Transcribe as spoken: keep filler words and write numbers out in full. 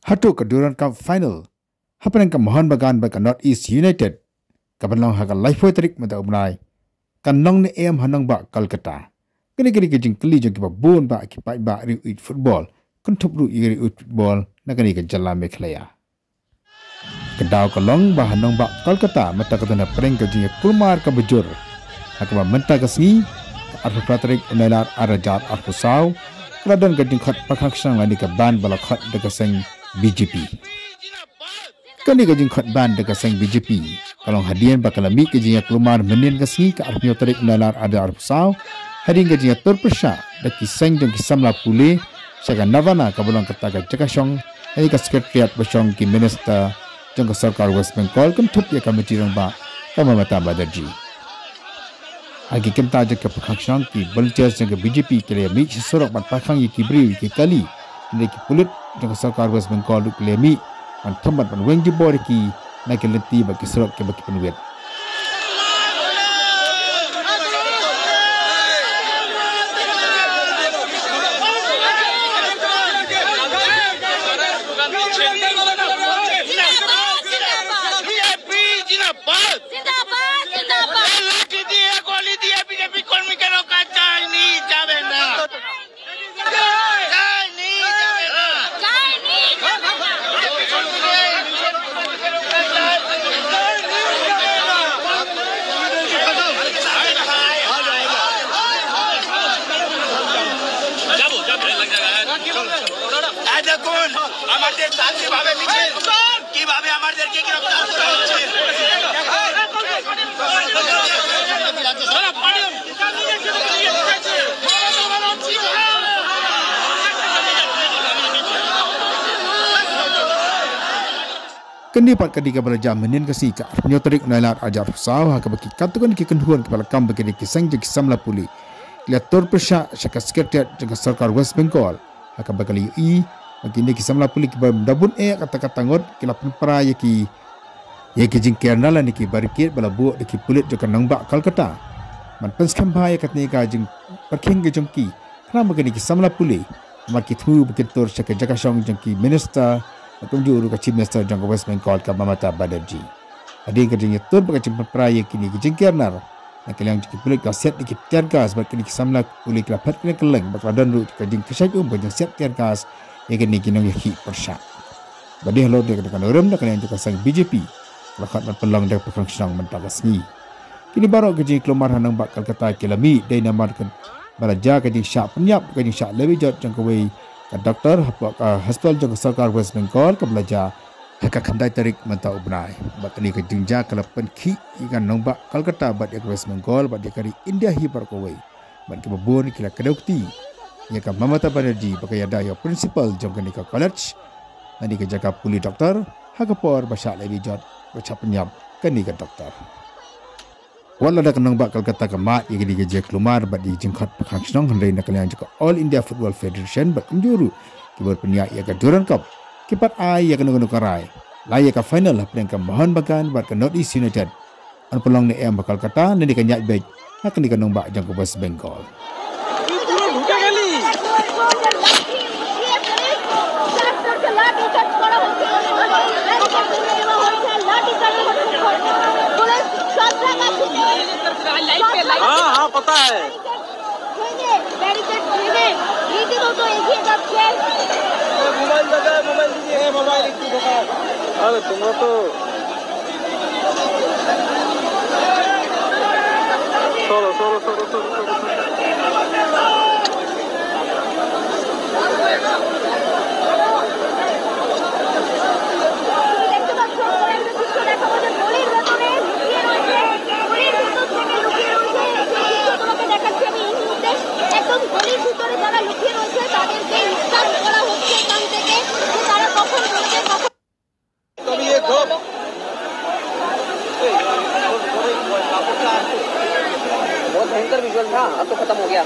Hato ka Durand Cup final hapdeng ka Mohun Bagan bad ka North East United, ka ban long ha ka laiphew tarik mynta u bnai, kan long ne em ha nongbah Kolkata? Kane ka dei ka jingkylli jong kiba bun bah ki paidbah riewieid football, kynthup ruh ïa ki riewieid football na kane ka jylla Meghalaya. Ka daw ka long ba ha nongbah Kolkata mynta ka don hapdeng ka jingïakulmar kaba jur, ha kaba mynta ka sngi, ka arphew phra tarik u Nailar arhajar arphew saw, ka la don ka jingkhot pakhang shnong lane ka ban ba la khot da ka seng B J P. Kane ka jingkhot ban da ka seng B J P ka long hadien ba ka la mih ka jingïakulmar mynhynnin ka sngi, ka arphew tarik u Nailar arhajar arphew saw, hadien ka jingïatur pyrshah da ki seng jong ki samla pule sha ka Navana kaba long kata ka jaka shong, ha ka Secretariat ba shong ki minister jong ka sorkar West Bengal, kynthup ïa ka Myntri Rangbah, ka Mamata Banerjee. Ha ki kynta jong ka pakhang shnong, ki volunteers jong ka B J P ki la ïa mih sha surok ban pakhang ïa ki briew, ïa ki kali, hynrei ki pulit jong ka sorkar West Bengal ruh ki la ïa mih ban tham bad ban weng jubor ïa ki na ki lynti bad ki surok kiba ki pynwit. जिंदाबाद, जिंदाबाद। ये लाठी दिए, गोली दिए, बीजेपी कर्मी के लोग का चाय नहीं जावे ना। चाय नहीं जावे ना। चाय नहीं जावे ना। এই দেখুন, আমাদের শান্তিভাবে মিছিল। কিভাবে আমাদেরকে গ্রেফতার করা হচ্ছে? Kane pat ka dei kaba la jia mynhynnin ka sngi, ka arphew tarik Nailar arhajar arphew saw, ha kaba ki katto katne ki kynhun kiba la kam bad ki dei ki seng jong ki samla pule ki la tur pyrshah sha ka Secretariat jong ka sorkar West Bengal, ha kaba ka la ïohi ba kine ki samla pule kiba da bun eh katta katta ngut ki la pynpra ïa ki, ïa ki jingker na lane ki barricade ba la buh da ki pulit jong ka nongbah Kolkata ban pynskhem bha ïa katne ka jingpyrkhing ka jong ki, khnang ba kine ki samla pule, namar ki thmu ba kin tur sha ka jaka shong jong ki minister, bad kumjuh ruh ka Chief Minister jong ka West Bengal, ka Mamata Banerjee. Hadien ka jingïatur bad ka jingpynpra ïa kine ki jingker nar na ka liang jong ki pulit, ka siat ïa ki tear gas bad kine ki samla pule ki la phet kylleng kylleng bad ka la don ruh ka jingkyrshan um, ka jingsiat tear gas ïa kine ki nongïakhih pyrshah. Bad dei halor kane ka nongrim na ka liang jong ka seng B J P, ka la khot ban pynlong da ka pakhang shnong mynta ka sngi. Kine baroh ki jingïakulmar ha nongbah Kolkata ki la mih dei namar kaba la jia ka jingshah pynïap, ka jingshah leh bejot jong kawei ka doktor hapoh ka hospital jong ka sorkar West Bengal, kaba la jia ha ka khyndai tarik mynta u bnai. Bad kane ka jingjia ka la pynkhih ïa ka nongbah Kolkata bad ïa ka West Bengal bad ïa ka ri India hi baroh kawei. Bad kiba bun ki la kdew kti ïa ka Mamata Banerjee ba ka ïada ïa u principal jong kane ka college, lane ka jaka pule doktor, ha ka por ba shah leh bejot, ba shah pynïap kane ka doktor. Wat lada ka nongbah Kolkata ka mad ïa kane ka jingïakulmar bad ïa ka jingkhot pakhang shnong, hynrei na ka liang jong ka All India Football Federation bad kumjuh ruh ki bor pynïaid ïa ka Durand Cup, ki pat ai ïa kano kano ka rai, la ïa ka final hapdeng ka Mohun Bagan bad ka North East United, yn pynlong ne em ha Kolkata, ne ka ñiah beit ha kane ka nongbah jong ka West Bengal. हाँ, हाँ, पता है। बैरिकेड, बैरिकेड, ये देखो तो एक ही जब खेल। मोबाइल बजा, मोबाइल दीजिए। ए, मोबाइल एक बजा। अरे, तुम लोग तो चलो, चलो, चलो, चलो, चलो। बहुत भयंकर विजुअल था, अब तो खत्म हो गया।